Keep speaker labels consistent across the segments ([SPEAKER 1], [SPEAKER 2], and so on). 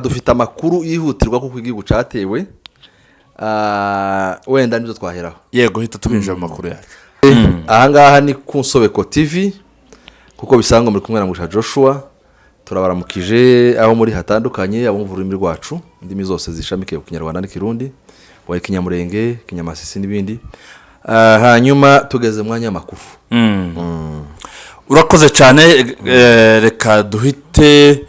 [SPEAKER 1] Dufite amakuru yihutirwa kuko igihugu cyatewe. Wenda nibyo twaheraho.
[SPEAKER 2] Yego, hita twinjira mu makuru yacu.
[SPEAKER 1] Ahangaha ni ku Nsobeko TV, kuko bisanzwe muri kumwe na Mugisha Joshua. Turabaramukije aho muri hatandukanye, abumva ururimi rwacu, indimi zose zishamikiye ku Kinyarwanda n'Ikirundi, wa Kinyamurenge, Kinyamasisi n'ibindi. Hanyuma tugeze mu mwanya w'amakuru.
[SPEAKER 2] Urakoze cyane. Reka duhite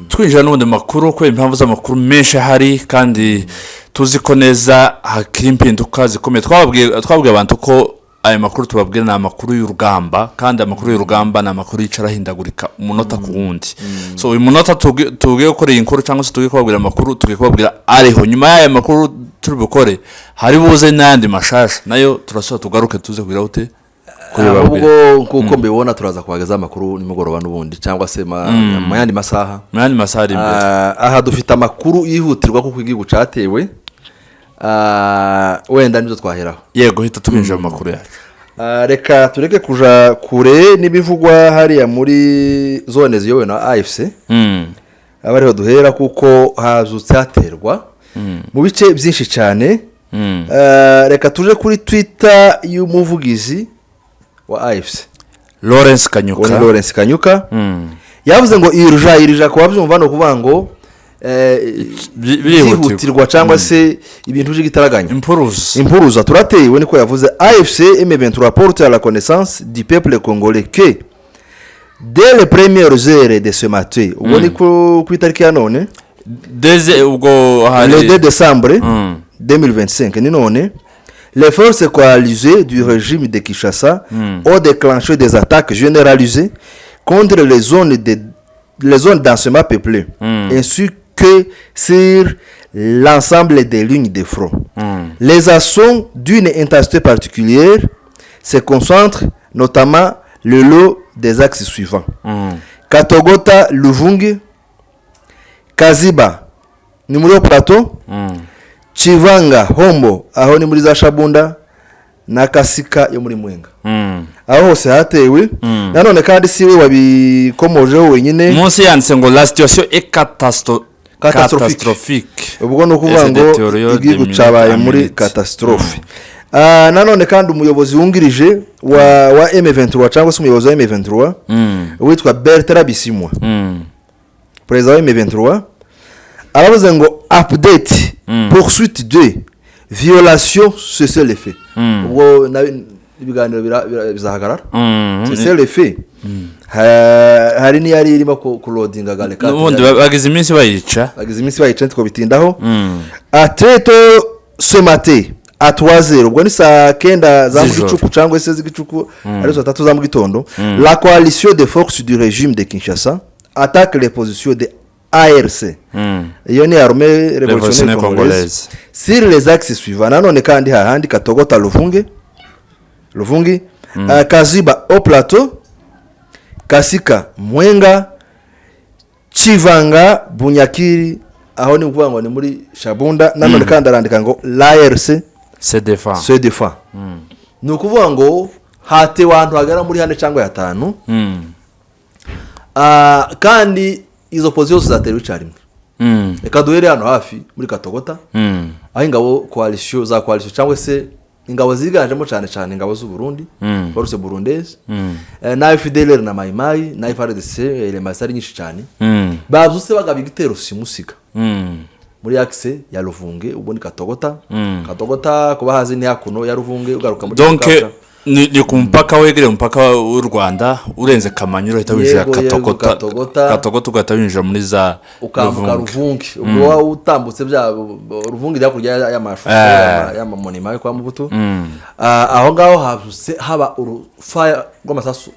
[SPEAKER 2] twinjira n'ubundi makuru kubera impamvu z'amakuru menshi ahari, kandi tuzi ko neza hakiri impinduka zikomeye. Twabwiye abantu ko aya makuru tubabwira ni amakuru y'urugamba, kandi amakuru y'urugamba ni amakuru yicara ahindagurika umunota ku wundi. So uyu munota tugiye gukora iyi nkuru cyangwa se tugiye kubabwira amakuru, tugiye kubabwira ariho. Nyuma y'aya makuru turi bukore, hari buze n'ayandi mashasha, nayo turasubira tugaruke tuze kugira ute kuyababwira.
[SPEAKER 1] Ahubwo nk'uko mbibona, turaza kubagezaho amakuru nimugoroba n'ubundi, cyangwa se mu yandi masaha.
[SPEAKER 2] Mu yandi masaha ari imbere.
[SPEAKER 1] Aha dufite amakuru yihutirwa kuko igihugu cyatewe. Wenda nibyo twaheraho.
[SPEAKER 2] Yego, hita twinjira mu makuru yacu.
[SPEAKER 1] Reka tureke kuja kure n'ibivugwa hariya muri zone ziyobowe na AFC, aba ariho duhera kuko hazutse haterwa mu bice byinshi cyane. Reka tuje kuri Twitter y'umuvugizi wa AFC.
[SPEAKER 2] Lawrence
[SPEAKER 1] Uwo ni
[SPEAKER 2] Kanyuka.
[SPEAKER 1] Lawrence Kanyuka. Yavuze ngo urgent, urgent ku babyumva ni ukuvuga ngo
[SPEAKER 2] birihutirwa.
[SPEAKER 1] Byihutirwa cyangwa se ibintu by'igitaraganya.
[SPEAKER 2] Impuruza.
[SPEAKER 1] Impuruza, turatewe, niko yavuze. AFC M23 porte à la connaissance du peuple congolais que dès les premières heures de ce matin, ubwo ni ku itariki ya none,
[SPEAKER 2] deze ubwo hari
[SPEAKER 1] le 2 décembre 2025, ni none, les forces coalisées du régime de Kinshasa ont déclenché des attaques généralisées contre les zones densément peuplées ainsi que sur l'ensemble des lignes de front. Les assauts d'une intensité particulière se concentrent notamment le long des axes suivants: Katogota Luvungi, Kaziba ni muri Plateau, Chivanga Hombo aho ni muri za Shabunda, na Kasika yo muri Mwenga. Aho hose hatewe. Nanone kandi si we wabikomojeho wenyine.
[SPEAKER 2] Munsi yanditse ngo la situation est
[SPEAKER 1] Catastrophique.
[SPEAKER 2] Catastrophique.
[SPEAKER 1] Ubwo ni ukuvuga ngo igihugu cyabaye muri catastrophe. Nanone kandi umuyobozi wungirije wa M23 cyangwa se umuyobozi wa M23 witwa Bertrand Bisimwa, perezida wa M23, aravuze ngo update, poursuite de violation, cessez-le-feu. Ubwo ibiganiro bizahagarara, cessez-le-feu. Hari n'iyari irimo kurodinga gare.
[SPEAKER 2] N'ubundi bagize iminsi bayica.
[SPEAKER 1] Bagize iminsi bayica, ntitwabitindaho. À très tôt ce matin, à 3 heures, ubwo ni saa kenda za mu
[SPEAKER 2] Z'ijoro.
[SPEAKER 1] gicuku cyangwa se z'igicuku, ari saa 3 za mu gitondo, la coalition des forces du régime de Kinshasa attaque les positions de ARC, iyo ni Armée révolutionnaire
[SPEAKER 2] Révolutionnaire
[SPEAKER 1] congolaise,
[SPEAKER 2] congolaise.
[SPEAKER 1] sur les axes suivants, nanone kandi hahandi: Katogota Luvungi, Luvungi, Kaziba au Plateau, Kasika Mwenga, Chivanga Bunyakiri, aho ni ukuvuga ngo ni muri Shabunda. Nanone kandi arandika ngo l'ARC
[SPEAKER 2] se défend.
[SPEAKER 1] Se défend. Ni ukuvuga ngo hatewe ahantu hagera muri hane cyangwa hatanu. Kandi izo positions zatewe icyarimwe. Reka duhere hano hafi muri Katogota, aho ingabo coalition za coalition cyangwa se ingabo ziganjemo cyane cyane ingabo z'u Burundi, force burundaise, na FDLR na Maimai na FARDC, elements ari nyinshi cyane, babyutse bagaba igitero simusiga muri axe ya Ruvunge, ubwo ni Katogota. Katogota kuba hazi ni hakuno ya Ruvunge ugaruka muri
[SPEAKER 2] Donc
[SPEAKER 1] Bukavu.
[SPEAKER 2] ni ku mupaka, wegereye umupaka w'u Rwanda, urenze Kamanyu urahita winjira
[SPEAKER 1] Yego,
[SPEAKER 2] Katogota.
[SPEAKER 1] Katogota.
[SPEAKER 2] Katogota ugahita winjira muri za
[SPEAKER 1] ukambuka
[SPEAKER 2] Ruvunge.
[SPEAKER 1] Ruvunge, ubwo waba utambutse bya Ruvunge iri hakurya y'amashusho y'amamonima yo kwa Mubutu. Aho ngaho habyutse haba urufaya rw'amasasu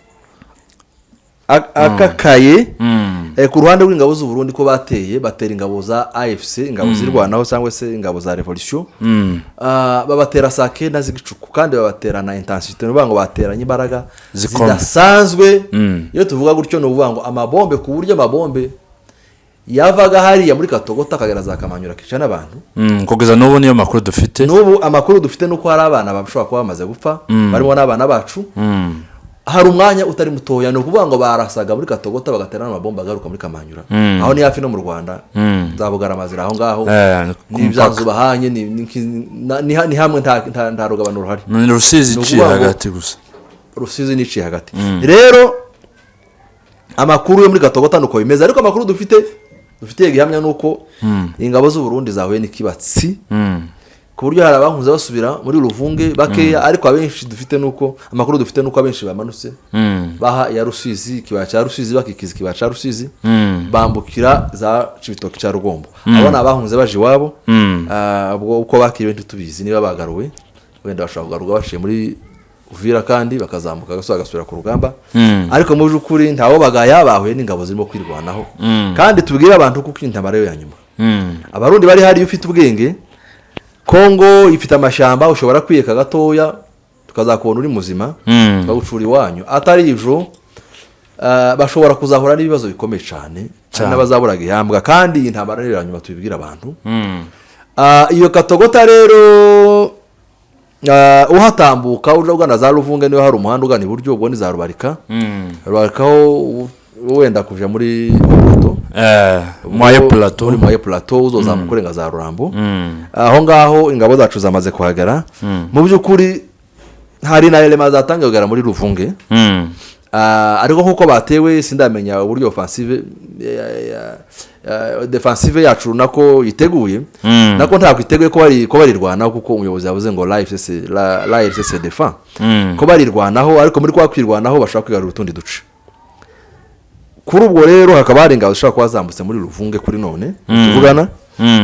[SPEAKER 1] akakaye ku ruhande rw'ingabo z'u Burundi, ko bateye, batera ingabo za AFC, ingabo zirwanaho cyangwa se ingabo za revolution. Babatera saa kenda z'igicuku kandi babatera na intensité, ni ukuvuga ngo bateranye imbaraga
[SPEAKER 2] Zikomeye.
[SPEAKER 1] zidasanzwe. Iyo tuvuga gutyo ni ukuvuga ngo amabombe, ku buryo amabombe yavaga hariya muri Katogota akagera za Kamanyura akica n'abantu.
[SPEAKER 2] Kugeza n'ubu niyo makuru dufite.
[SPEAKER 1] N'ubu amakuru dufite ni uko hari abana bashobora kuba bamaze gupfa, barimo n'abana bacu. Hari umwanya utari mutoya. Ni ukuvuga ngo barasaga muri Katogota, bagatera n'amabomba agaruka muri Kamanyura. Aho ni hafi no mu Rwanda, za Bugarama ziri aho ngaho.
[SPEAKER 2] Ku
[SPEAKER 1] ni
[SPEAKER 2] mupaka.
[SPEAKER 1] Ibyanzu bahanye ni hamwe, nta rugabano ruhari.
[SPEAKER 2] Ni Rusizi
[SPEAKER 1] Ni
[SPEAKER 2] iciye
[SPEAKER 1] ukuvuga ngo
[SPEAKER 2] hagati gusa.
[SPEAKER 1] Rusizi niciye hagati. Rero amakuru yo muri Katogota nuko bimeze, ariko amakuru dufite gihamya ni uko ingabo z'u Burundi zahuye n'ikibatsi, ku buryo hari abahunze basubira muri Ruvunge bakeya, ariko abenshi dufite nuko amakuru dufite nuko abenshi bamanutse baha iya Rusizi, ikibaya cya Rusizi, bakikiza ikibaya cya Rusizi, bambukira za Cibitoki cya Rugombo. Abo ni abahunze baje iwabo. Ubwo uko bakiriwe ntitubizi. Niba bagaruwe, wenda bashobora kugarurwa baciye muri Uvira kandi bakazamuka bagasubira ku rugamba. Ariko mu by'ukuri ntawo bagaya, bahuye n'ingabo zirimo kwirwanaho. Kandi tubwire abantu kuko intambara yo ya nyuma, Abarundi bari hariya, ufite ubwenge, Kongo ifite amashyamba, ushobora kwiyeka gatoya tukazakubona uri muzima, tukagucura iwanyu. Atari ivyo, bashobora kuzahura n'ibibazo bikomeye cyane, hari n'abazaburaga ihambwa. Kandi iyi ntambara rero ya nyuma, tubibwira abantu. Iyo Katogota rero, uhatambuka uja ugana za Ruvunge, niba hari umuhanda ugana iburyo, ubwo ni za Rubarika. Rubarika ho wenda kuja muri Plateau.
[SPEAKER 2] Moyen Plateau.
[SPEAKER 1] Muri Moyen Plateau, uzozamuka urenga za Rurambo. Aho ngaho ingabo zacu zamaze kuhagera. Mu by'ukuri hari na éléments zatangiye kugera muri Ruvunge. Ariko nk'uko batewe, sindamenya uburyo offensive defensive yacu nako iteguye. Nako ntabwo iteguye ko barirwanaho, kuko umuyobozi yavuze ngo l'AFC l'AFC se défend, ko barirwanaho, ariko muri kwa kwirwanaho bashobora kwigarurira utundi duce. Kuri ubwo rero hakaba hari ingabo zishobora kuba zambutse muri Ruvunge kuri none tuvugana.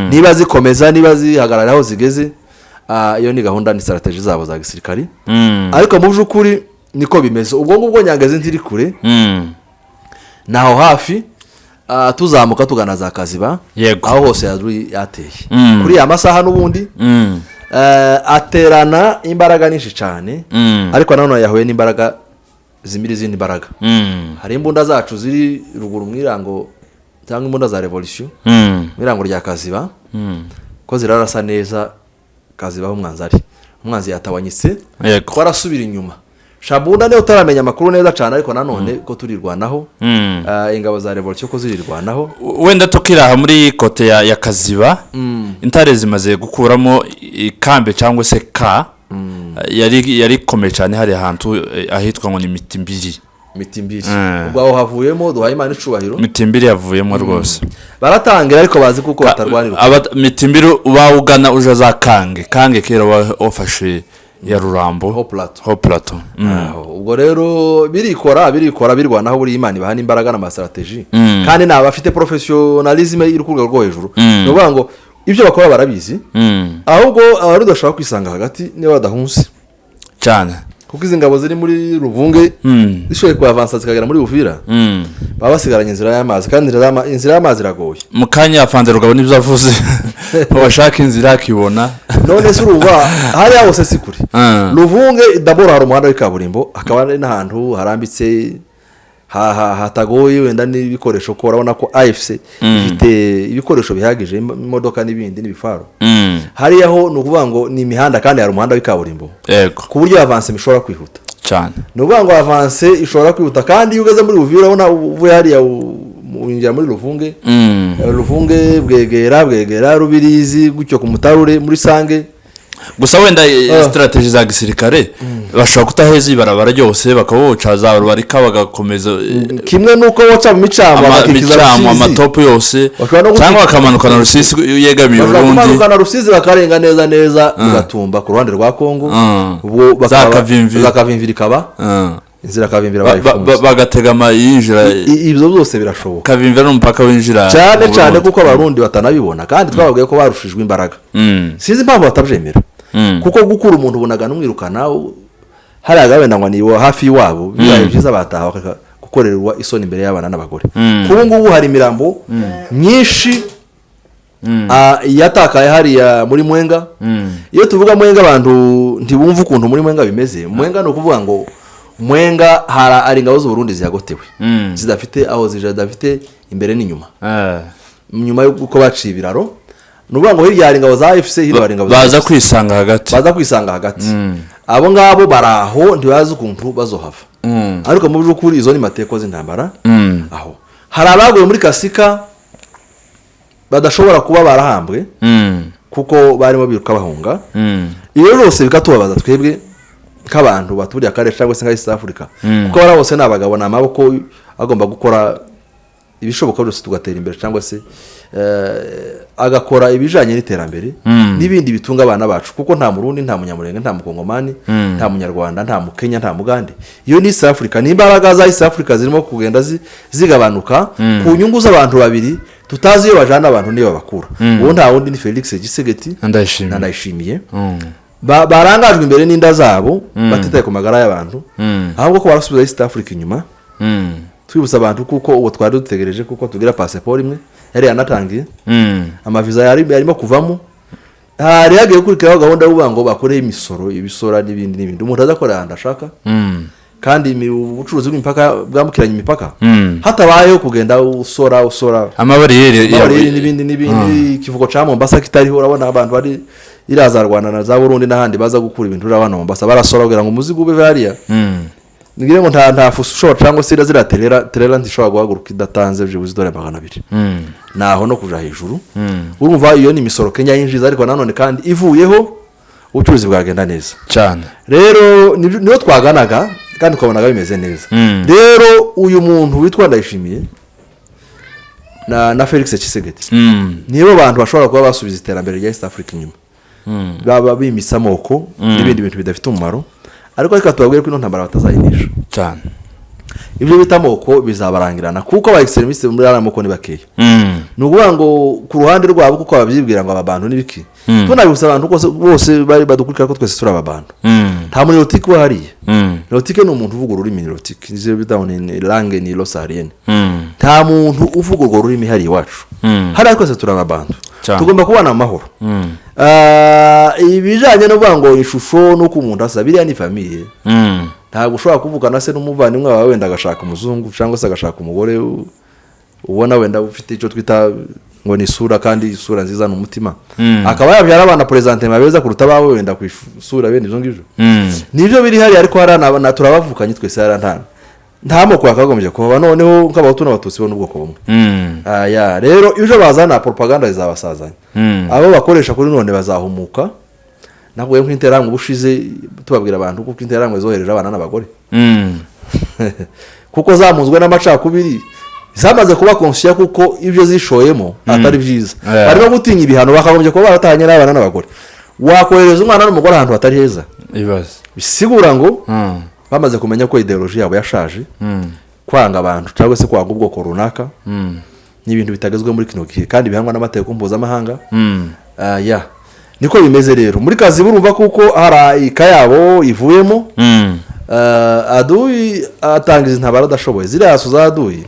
[SPEAKER 1] Niba zikomeza, niba zihagarara aho zigeze, iyo ni gahunda, ni stratégie zabo za gisirikari. Ariko mu by'ukuri niko bimeze. Ubwo ngubwo Nyangezi ntiri kure, naho hafi, tuzamuka tugana za Kaziba. Aho hose yari yateye kuri ya masaha n'ubundi. Aterana imbaraga nyinshi cyane, ariko nanone yahuye n'imbaraga zimira izindi mbaraga. Hari imbunda zacu ziri ruguru mu irango, cyangwa imbunda za révolution mu irango rya Kaziba, ko zirarasa neza Kaziba aho umwanzi ari. Umwanzi yatabanyitse, ko arasubira inyuma. Shabunda niyo utaramenya amakuru neza cyane, ariko nanone ko turirwanaho. Ingabo za révolution ko zirirwanaho.
[SPEAKER 2] Wenda tukiri aha muri côté ya Kaziba, intare zimaze gukuramo ikambe cyangwa se ka yari ikomeye cyane hari ahantu ahitwa ngo ni Mitimbiri.
[SPEAKER 1] Mitimbiri. Ubwo aho havuyemo, duhaye Imana icubahiro.
[SPEAKER 2] Mitimbiri yavuyemo rwose.
[SPEAKER 1] Baratangira, ariko bazi kuko batarwanira.
[SPEAKER 2] Mitimbiri uba ugana uja za Kange kera wafashe ya Rurambo.
[SPEAKER 1] Haut Plateau.
[SPEAKER 2] Haut Plateau.
[SPEAKER 1] Aho, ubwo rero birikora birikora birwanaho. Buriya Imana ibaha n'imbaraga n'ama stratégie, kandi ni abafite professionnalisme iri ku rwego rwo hejuru. Ni ukuvuga ngo ibyo bakora barabizi. Ahubwo Abarundi bashobora kwisanga hagati niba badahunze, kuko izi ngabo ziri muri Ruvunge zishoboye kuhavansa zikagera muri Uvira, baba basigaranye inzira y'amazi, kandi inzira y'amazi iragoye.
[SPEAKER 2] Mu kanya afande Rugabo nibyo avuze, washaka inzira akibona.
[SPEAKER 1] None se urumva hariya hose si kure? Ruvunge d'abord hari umuhanda w'ikaburimbo, hakaba hari n'ahantu harambitse hatagoye wenda n'ibikoresho, ko urabona ko AFC ifite ibikoresho bihagije, imodoka n'ibindi n'ibifaro. Hariya ho ni ukuvuga ngo ni imihanda, kandi hari umuhanda w'ikaburimbo, ku buryo avance ishobora kwihuta. Ni ukuvuga ngo avance ishobora kwihuta, kandi iyo ugeze muri Uvira, urabona uvuye hariya winjira muri Ruvunge. Ruvunge, Bwegera, Bwegera, Rubirizi, gutyo ku Mutarure, muri Sange.
[SPEAKER 2] Gusa wenda stratégie za gisirikare bashobora kutaheza ibarabara ryose, bakaba za Rubarika bagakomeza
[SPEAKER 1] Kimwe n'uko woca mu micamo, bakikiza
[SPEAKER 2] imicamo,
[SPEAKER 1] Rusizi.
[SPEAKER 2] Amatopu yose.
[SPEAKER 1] Bashobora no
[SPEAKER 2] cyangwa bakamanukana Rusizi yegamiye
[SPEAKER 1] Bashobora
[SPEAKER 2] Urundi.
[SPEAKER 1] kumanukana Rusizi, bakarenga neza neza ugatumba ku ruhande rwa Kongo. Ubwo
[SPEAKER 2] Za Kavimvira.
[SPEAKER 1] Za Kavimvira ikaba inzira, Kavimvira bayifunze.
[SPEAKER 2] Bagatega yinjira.
[SPEAKER 1] Ibyo byose birashoboka.
[SPEAKER 2] Kavimvira n'umupaka winjira
[SPEAKER 1] Cyane
[SPEAKER 2] mu
[SPEAKER 1] cyane,
[SPEAKER 2] Burundi.
[SPEAKER 1] kuko Abarundi batanabibona, kandi twababwiye ko barushijwe imbaraga. Sinzi impamvu batabyemera, kuko gukura umuntu ubonaga n'umwirukana hariya wenda ngo ni hafi y'iwabo, bibaye byiza bataha bakaka gukorerwa isoni imbere y'abana n'abagore. Kuri ubu ngubu hari imirambo myinshi yatakaye hariya muri Mwenga. Iyo tuvuga Mwenga, abantu ntibumva ukuntu muri Mwenga bimeze. Mwenga ni ukuvuga ngo Mwenga hari ingabo z'Uburundi zihagotewe, zidafite aho zija, zidafite imbere n'inyuma. Nyuma y'uko baciye ibiraro, ni ukuvuga ngo hirya hari ingabo za AFC, hino hari ingabo za
[SPEAKER 2] Baza
[SPEAKER 1] AFC.
[SPEAKER 2] kwisanga hagati.
[SPEAKER 1] Baza kwisanga hagati. Abo ngabo bari aho, ntibazi ukuntu bazohava. Ariko mu by'ukuri izo ni mateko z'intambara. Aho hari abaguye muri Kasika badashobora kuba barahambwe kuko barimo biruka bahunga. Ibyo byose bikatubabaza twebwe nk'abantu baturiye akarere cyangwa se nka East Africa, kuko bariya bose ni abagabo, ni amaboko agomba gukora ibishoboka byose tugatera imbere, cyangwa se agakora ibijyanye n'iterambere n'ibindi bitunga abana bacu, kuko nta Murundi, nta Munyamurenge, nta Mukongomani, nta Munyarwanda, nta Mukenya, nta Mugande. Iyo ni East Africa. Ni imbaraga za East Africa zirimo kugenda zigabanuka ku nyungu z'abantu babiri tutazi iyo bajana abantu n'iyo babakura. Uwo nta wundi ni Felix Tshisekedi
[SPEAKER 2] Ndayishimiye.
[SPEAKER 1] na Ndayishimiye. Barangajwe imbere n'inda zabo, batitaye ku magara y'abantu, ahubwo ko barasubiza East Africa inyuma. Twibutsa abantu kuko ubu twari dutegereje kuko tugira pasiporo imwe yari yanatangiye, amaviza yari yarimo kuvamo, hari hagiye gukurikiraho gahunda yo kuvuga ngo bakoreho imisoro, ibisora n'ibindi n'ibindi, umuntu aza akorera ahantu ashaka, kandi ubucuruzi bw'imipaka bwambukiranya imipaka hatabayeho kugenda usora usora
[SPEAKER 2] amabariyeri.
[SPEAKER 1] Amabariyeri n'ibindi n'ibindi. Ikivuko cya Mombasa kitariho, urabona abantu bari iriya za Rwanda na za Burundi n'ahandi baza gukura ibintu uriya hano Mombasa barasora kugira ngo umuzigo ube hariya. Ngira ngo nta fuso ushobora cyangwa se ziriya terera ntishobora guhaguruka idatanze byibuze idolari 200, naho no kuja hejuru. Urumva iyo ni imisoro Kenya yinjiza, ariko nanone kandi ivuyeho ubucuruzi bwagenda neza.
[SPEAKER 2] Cyane.
[SPEAKER 1] Rero niyo twaganaga kandi twabonaga bimeze neza. Rero uyu muntu witwa Ndayishimiye na Felix Tshisekedi nibo bantu bashobora kuba basubiza iterambere rya East Africa inyuma, baba bimitse amoko n'ibindi bintu bidafite umumaro. Ariko reka tubabwire ko ino ntambara batazayinisha.
[SPEAKER 2] Cyane.
[SPEAKER 1] Ibyo bita amoko bizabarangirana, kuko aba extrémistes muri ariya moko ni bakeya. Ni ukuvuga ngo ku ruhande rwabo, kuko babyibwira ngo aba bantu ni biki, tunabibutsa abantu bose bari badukurikira ko twese turi aba bantu. Nta munilotique uba hariya. Nilotique ni umuntu uvuga ururimi nilotique, nizo bita ngo ni langue nilo-saharienne. Nta muntu uvuga urwo rurimi hariya iwacu. Hariya twese turi aba bantu.
[SPEAKER 2] Cyane.
[SPEAKER 1] Tugomba kubana mu mahoro. Ibijyanye no kuvuga ngo ishusho n'uko umuntu asa, biriya ni famille. Ntabwo ushobora kuvugana se n'umuvandimwe wawe wenda agashaka umuzungu cyangwa se agashaka umugore ubona wenda ufite icyo twita ngo ni isura, kandi isura nziza ni umutima, akaba yabyara abana présentement beza kuruta abawe wenda ku isura, bene ibyo ngibyo. Nibyo biri hariya, ariko hariya turabavukanye twese. Hariya nta moko yakagombye kuhaba, noneho nk'Abahutu n'Abatutsi bo n'ubwoko bumwe. Aya rero ibyo bazana propaganda zizabasazanya. Abo bakoresha kuri none bazahumuka. Navuye nk'Interahamwe ubushize, tubabwira abantu kuko Interahamwe zohereje abana n'abagore, kuko zamunzwe n'amacakubiri, zamaze kuba conscients kuko ibyo zishoyemo atari byiza. Barimo gutinya ibihano, bakagombye kuba baratahanye n'abana n'abagore. Wakohereza umwana n'umugore ahantu hatari heza?
[SPEAKER 2] Ibibazo.
[SPEAKER 1] Bisigura ngo bamaze kumenya ko idéologie yabo yashaje. Kwanga abantu cyangwa se kwanga ubwoko runaka ni ibintu bitagezweho muri kino gihe kandi bihanwa n'amategeko mpuzamahanga. Ya, niko bimeze rero muri kazi. Burumva kuko hari ikayabo ivuyemo. Adui atangiza intambara adashoboye. Ziriya aso za adui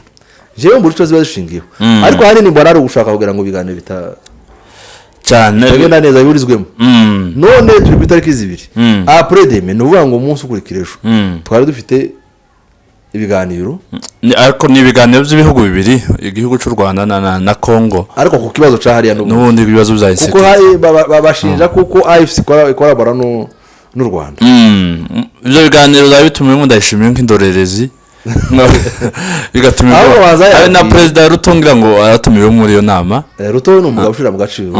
[SPEAKER 1] jewe mbura icyo ziba zishingiyeho, ariko ahanini mbona ari ugushaka kugira ngo ibiganiro
[SPEAKER 2] Cyane.
[SPEAKER 1] bitagenda neza biburizwemo. None turi ku itariki 2, après-demain, ni ukuvuga ngo umunsi ukurikira ejo, twari dufite ibiganiro.
[SPEAKER 2] Ariko ni ibiganiro by'ibihugu bibiri, igihugu cy'u Rwanda na Congo.
[SPEAKER 1] Ariko ku kibazo cya hariya n'ubundi.
[SPEAKER 2] N'ubundi ibibazo bya
[SPEAKER 1] Kuko
[SPEAKER 2] insécurité.
[SPEAKER 1] hari bashinja kuko AFC ikorabora n'u Rwanda.
[SPEAKER 2] Ibyo biganiro byaba bitumiwemo Ndayishimiye nk'indorerezi, bigatumirwa
[SPEAKER 1] Ahubwo waza
[SPEAKER 2] hari na
[SPEAKER 1] yabwiye.
[SPEAKER 2] Perezida Ruto, ngira ngo aratumiwe muri iyo nama.
[SPEAKER 1] Ruto ni umugabo ushyira mu gaciro.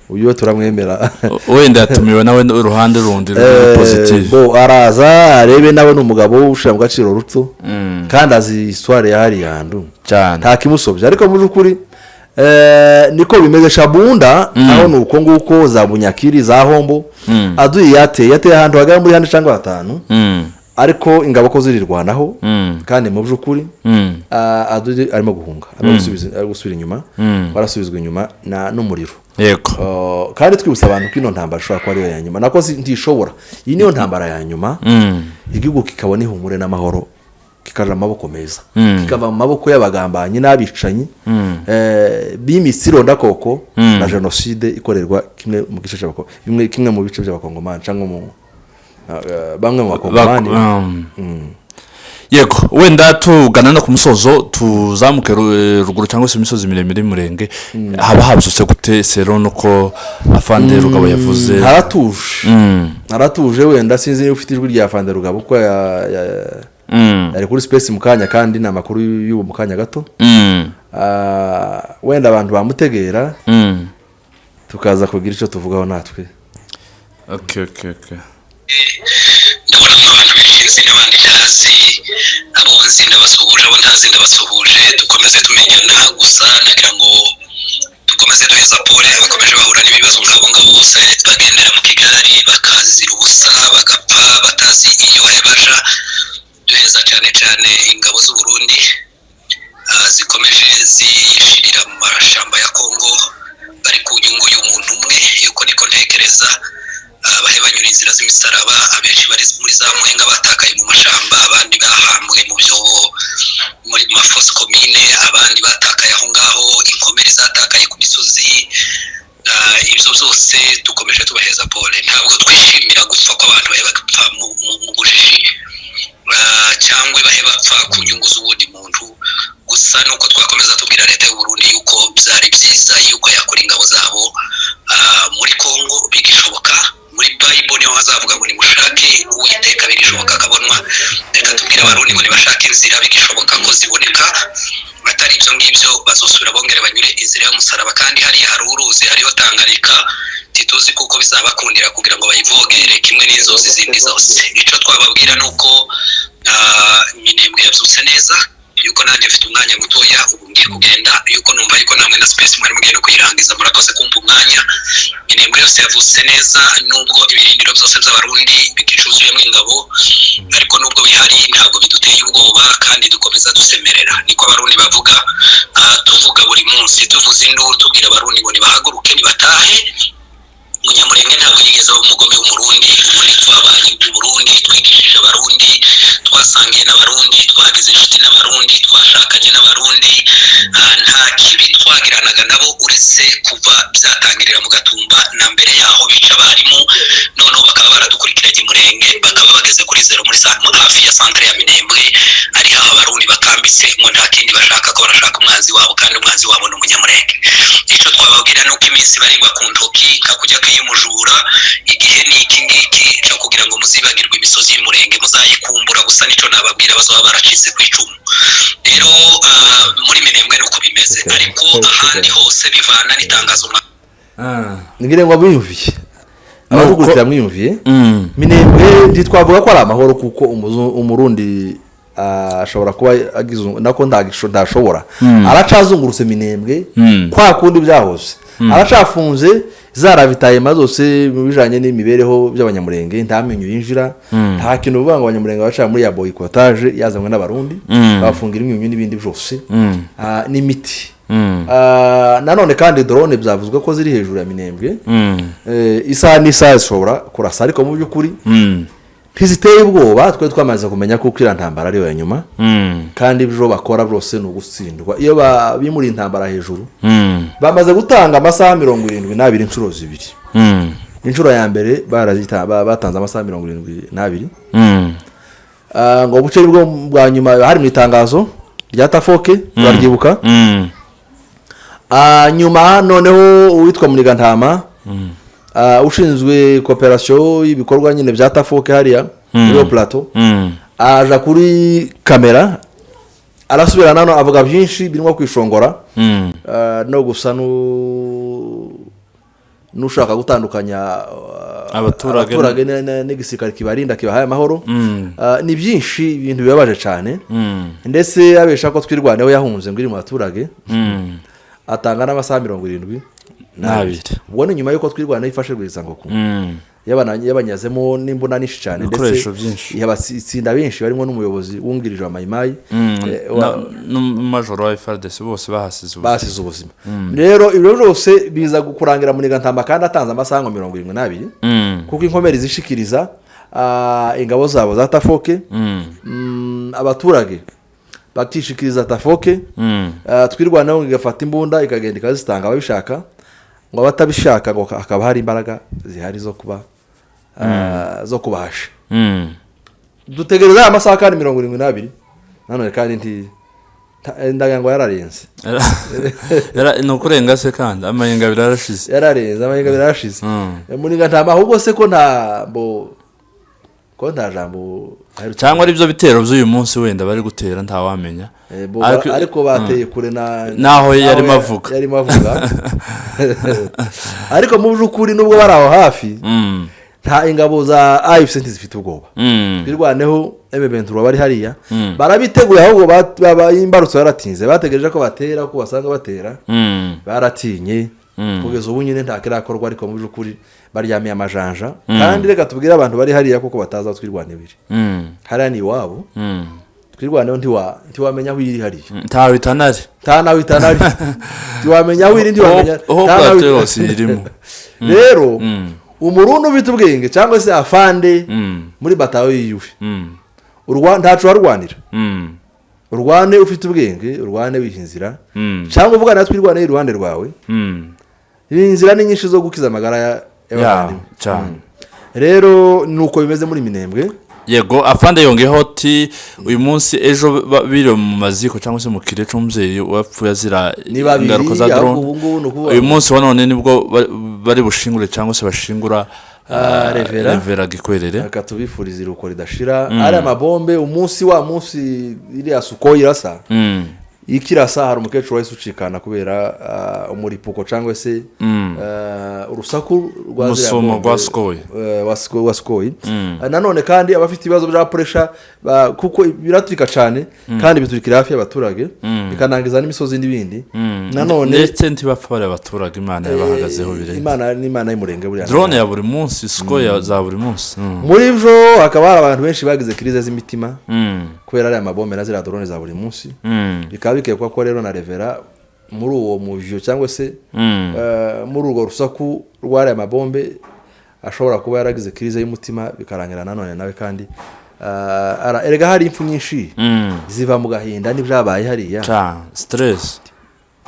[SPEAKER 1] Uyu we turamwemera.
[SPEAKER 2] Wenda yatumiwe nawe uruhande rundi ruri positive.
[SPEAKER 1] Bo araza arebe, nawe ni umugabo ushyira mu gaciro Ruto, kandi azi histoire ya hariya hantu.
[SPEAKER 2] Cyane.
[SPEAKER 1] Nta kimusobye, ariko mu by'ukuri niko bimeze. Shabunda aho ni uko nguko, za Bunyakiri, za Hombo. Adui yateye ahantu hagera muri hane cyangwa hatanu, ariko ingabo ko zirirwanaho. Kandi mu by'ukuri adui arimo guhunga, arimo ari gusubira inyuma. Barasubizwa inyuma n'umuriro. Kandi twibutsa abantu ko ino ntambara ishobora kuba ariyo ya nyuma, nako ntishobora, iyi niyo ntambara ya nyuma. Igihugu kikabona ihumure n'amahoro, kikaja mu maboko meza, kikava mu maboko y'abagambanyi n'abicanyi b'imitsi irondakoko na jenoside ikorerwa kimwe mu gice kimwe mu bice by'Abakongomani cyangwa mu bamwe mu Bakongomani.
[SPEAKER 2] Yego, wenda tugana no ku musozo, tuzamuke ruguru cyangwa se imisozi miremire y'Umurenge. Haba habyutse gute sero nuko afande Rugabo yavuze?
[SPEAKER 1] Haratuje, haratuje. Wenda sinzi niba ufite ijwi rya afande Rugabo, kuko yari kuri space mu kanya, kandi ni amakuru y'ubu mu kanya gato. Wenda abantu bamutegera, tukaza kugira icyo tuvugaho natwe.
[SPEAKER 2] Okay.
[SPEAKER 3] Ndabona abantu benshi nzi n'abandi ntazi. Abo nzi ndabasuhuje, abo ntazi ndabasuhuje, dukomeze tumenyana. Gusa nagira ngo dukomeze duheza pole abakomeje bahura n'ibibazo nk'abo ngabo bose bagendera mu kigari, bakazira ubusa, bagapfa batazi iyo baja. Duheza cyane cyane ingabo z'u Burundi zikomeje zishirira mu mashamba ya Kongo, bari ku nyungu y'umuntu umwe, yuko niko ntekereza. Bahe banyura inzira z'imisaraba. Abenshi bari muri za Mwenga batakaye mu mashamba, abandi bahambwe mu byobo muri ma fosses communes, abandi batakaye aho ngaho, inkomere zatakaye ku misozi. Ibyo byose dukomeje tubaheza pole. Ntabwo twishimira gupfa kw'abantu bahe bapfa mu bujiji, cyangwa bahe bapfa ku nyungu z'uwundi muntu. Gusa nuko twakomeza tubwira leta y'u Burundi yuko byari byiza yuko yakora ingabo zabo muri Kongo bigishoboka. Muri Bible niho hazavuga ngo nimushake Uwiteka bigishoboka akabonwa. Reka tubwire Abarundi ngo nibashake inzira bigishoboka ko ziboneka. Atari ibyo ngibyo, bazosubira bongere banyure inzira y'umusaraba, kandi hariya hari uruzi, hariho Tanganyika. Ntituzi kuko bizabakundira kugira ngo bayivogere kimwe n'inzuzi zindi zose. Icyo twababwira ni uko Minembwe yabyutse neza, yuko nanjye mfite umwanya mutoya ubu ngiye kugenda, yuko numva yuko namwe na space mwari mugiye no kuyirangiza. Murakoze kumva umwanya. Minembwe yose yavutse neza, nubwo ibirindiro byose by'Abarundi bikicuzuyemo ingabo, ariko nubwo bihari ntabwo biduteye ubwoba, kandi dukomeza dusemerera, niko Abarundi bavuga. Tuvuga buri munsi, tuvuza induru, tubwira Abarundi ngo nibahaguruke, nibatahe. Munyamurenge ntabwo yigeze aba umugome w'Umurundi. Ubundi twabanye mu Burundi, twigishije Abarundi, twasangiye n'Abarundi, twagize inshuti n'Abarundi, twashakanye n'Abarundi. Nta kibi twagiranaga nabo, uretse kuva byatangirira mu Gatumba na mbere yaho bica abarimu, noneho bakaba baradukurikiranye Murenge, bakaba bageze kuri zero muri hafi ya centre ya Minembwe, ari aho Abarundi bakambitse, ngo nta kindi bashaka, ko barashaka umwanzi wabo, kandi umwanzi wabo ni Umunyamurenge. Icyo twababwira ni uko iminsi barirwa ku ntoki nka kujya kwiyumujura. Igihe ni iki ngiki cyo kugira ngo muzibagirwe imisozi y'Umurenge, muzayikumbura. Gusa nicyo nababwira, bazaba baracitse ku icumu. Rero muri Minembwe ni uko bimeze, ariko ahandi hose bivana n'itangazo
[SPEAKER 1] Ngira ngo mwiyumviye, abadukurikira mwiyumviye. Minembwe ntitwavuga ko ari amahoro, kuko Umurundi ashobora kuba agize nako ntashobora, aracazungurutse Minembwe kwa kundi byahoze, aracafunze za ravitaillement zose mu bijanye n'imibereho by'Abanyamurenge. Nta menyo yinjira, nta kintu. Uvuga ngo Abanyamurenge baca muri ya boycottage yazanywe n'Abarundi, bafungira imyunyu n'ibindi byose, n'imiti. Nanone kandi drone byavuzwe ko ziri hejuru ya Minembwe. Isaha n'isaha zishobora kurasa, ariko mu by'ukuri ntiziteye ubwoba. Twe twamaze kumenya ko iriya ntambara ariyo ya nyuma, kandi ibyo bakora byose ni ugutsindwa iyo bimuriye intambara hejuru. Bamaze gutanga amasaha 72 inshuro zibiri. Inshuro ya mbere batanze amasaha 72, ngo buce bwo bwa nyuma hari mu itangazo rya Tafoke, turaryibuka. Nyuma noneho uwitwa Munigantama, ushinzwe coopération y'ibikorwa nyine bya Tafoke hariya muri iyo plateau, aja kuri kamera, arasubira nano avuga byinshi birimo kwishongora, no gusa n'ushaka gutandukanya
[SPEAKER 2] Abaturage
[SPEAKER 1] abaturage n'igisirikare kibarinda, kibahaye amahoro. Ni byinshi, ibintu bibabaje cyane. Ndetse abesha ko Twirwaneho yahunze, ngo iri mu baturage, atanga n'amasaha 72.
[SPEAKER 2] N'abiri.
[SPEAKER 1] Ubwo ni nyuma y'uko Twirwaneho ifashe Rwizangoku, yabanyazemo n'imbunda nyinshi cyane, ndetse
[SPEAKER 2] Ibikoresho byinshi.
[SPEAKER 1] itsinda benshi barimo n'umuyobozi wungirije wa Mayimayi,
[SPEAKER 2] n'umajoro wa FARDC, bose bahasize ubuzima.
[SPEAKER 1] Basize ubuzima. Rero ibyo byose biza kurangira Munigantamba kandi atanze amasaha ngo 72, kuko inkomeri zishikiriza ingabo zabo za Tafoke, abaturage bakishikiriza Tafoke, Twirwaneho igafata imbunda ikagenda ikazitanga ababishaka, ngo abatabishaka ngo hakaba hari imbaraga zihari zo kuba zo kubahasha. Dutegereza aya masaha kandi 72. Nanone kandi ndagira ngo yararenze.
[SPEAKER 2] Ni ukurenga se kandi amayenga abiri arashize.
[SPEAKER 1] Yararenze, amayenga abiri arashize. Muringa ntama ahubwo se ko nta mbo ko nta jambo aherutse.
[SPEAKER 2] Cyangwa ari byo bitero by'uyu munsi wenda bari gutera, ntawamenya.
[SPEAKER 1] Ariko bateye kure na
[SPEAKER 2] Naho yarimo avuga.
[SPEAKER 1] Yarimo avuga, ariko mu by'ukuri nubwo bari aho hafi, nta ingabo za AFC ntizifite ubwoba. Twirwaneho, M23 bari hariya barabiteguye, ahubwo imbarutso yaratinze. Bategereje ko batera, ko basanga batera, baratinye. Kugeza ubu nyine nta kirakorwa, ariko mu by'ukuri baryamiye amajanja. Kandi reka tubwire abantu bari hariya kuko batazi aho Twirwaneho iri. Hariya ni iwabo. Twirwaneho ntiwamenya aho iri hariya.
[SPEAKER 2] Ntawe itanari.
[SPEAKER 1] Nta nawe itanari, ntiwamenya aho iri, ntiwamenya
[SPEAKER 2] aho
[SPEAKER 1] nta nawe
[SPEAKER 2] plateau yose irimo.
[SPEAKER 1] Rero umurundi ufite ubwenge cyangwa se afande muri batayo yiwe, ntaco warwanira. Urwane ufite ubwenge, urwane wiha inzira, cyangwa uvugana na Twirwaneho iruhande rwawe. Inzira ni nyinshi zo gukiza amagara y'abavandimwe.
[SPEAKER 2] Cyane.
[SPEAKER 1] Rero ni uko bimeze muri Minembwe.
[SPEAKER 2] Yego, afande yongeyeho ati uyu munsi ejo biri mu maziko cyangwa se mu kire c'umubyeyi wapfuye azira
[SPEAKER 1] Ni babiri,
[SPEAKER 2] ingaruka za
[SPEAKER 1] ahubwo
[SPEAKER 2] drone.
[SPEAKER 1] ubu ngubu ni ukuvuga
[SPEAKER 2] Uyu munsi wa none nibwo bari bushingure cyangwa se bashingura
[SPEAKER 1] Revera.
[SPEAKER 2] Revera Gikwerere.
[SPEAKER 1] Reka tubifurize iruhuko ridashira. Ari amabombe umunsi wa munsi iriya Sukhoi irasa, ikirasa hari umukecuru wahise ucikana kubera umuripuko cyangwa se urusaku rwa ziriya
[SPEAKER 2] Umusumo
[SPEAKER 1] bombe,
[SPEAKER 2] rwa Sukhoi.
[SPEAKER 1] Wa Sukhoi. Nanone kandi abafite ibibazo bya pressure, kuko biraturika cyane kandi biturikira hafi y'abaturage, bikanangiza n'imisozi n'ibindi. Nanone
[SPEAKER 2] Ndetse ntibapfa bari abaturage, Imana yabahagazeho birenze.
[SPEAKER 1] Imana n'Imana y'umurenge buriya.
[SPEAKER 2] Drone ya buri munsi, Sukhoi za buri munsi.
[SPEAKER 1] Muri byo hakaba hari abantu benshi bagize crise z'imitima kubera ariya mabombe na ziriya drone za buri munsi. Bikaba bikekwa ko rero na Revera muri uwo mujyo cyangwa se muri urwo rusaku rw'ariya mabombe ashobora kuba yaragize crise y'umutima, bikarangira nanone nawe kandi erega hari impfu nyinshi ziva mu gahinda n'ibyabaye hariya.
[SPEAKER 2] Stress.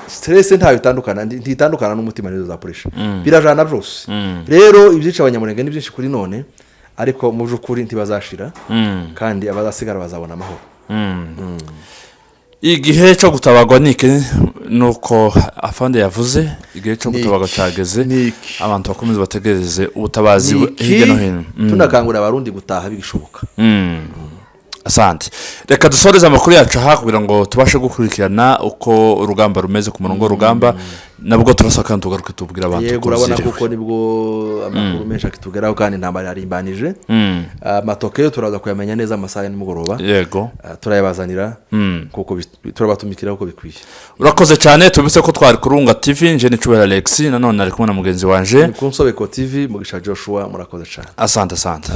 [SPEAKER 1] Stress ntayo itandukana, ntitandukana n'umutima n'izo za pressure, birajana byose. Rero ibyica abanyamurenge ni byinshi kuri none, ariko mu by'ukuri ntibazashira, kandi abazasigara bazabona amahoro.
[SPEAKER 2] Igihe cyo gutabagwa ni iki, nuko afande yavuze, igihe cyo
[SPEAKER 1] Ni
[SPEAKER 2] gutabagwa
[SPEAKER 1] iki?
[SPEAKER 2] cyageze.
[SPEAKER 1] Ni iki?
[SPEAKER 2] Abantu bakomeze bategereze ubutabazi
[SPEAKER 1] Ni iki?
[SPEAKER 2] hirya no hino.
[SPEAKER 1] Tunakangurira Abarundi gutaha bigishoboka.
[SPEAKER 2] Asante, reka dusoreze amakuru yacu aha kugira ngo tubashe gukurikirana uko urugamba rumeze ku murongo w'urugamba. Nabwo turasa kandi tugaruke tubwire abantu
[SPEAKER 1] Yego,
[SPEAKER 2] uko
[SPEAKER 1] urabona
[SPEAKER 2] byiriwe.
[SPEAKER 1] kuko nibwo amakuru menshi akitugeraho, kandi intambara yarimbanije. Amatokeo turaza kuyamenya neza amasaha ya nimugoroba. Turayabazanira kuko turabatumikira uko bikwiye.
[SPEAKER 2] Urakoze cyane. Tubise ko twari Kurunga TV, nje ni Cyubahiro Alex, nanone ari kumwe na mugenzi wanje.
[SPEAKER 1] Ni ku Nsobeko TV, Mugisha Joshua. Murakoze cyane.
[SPEAKER 2] Asante, asante.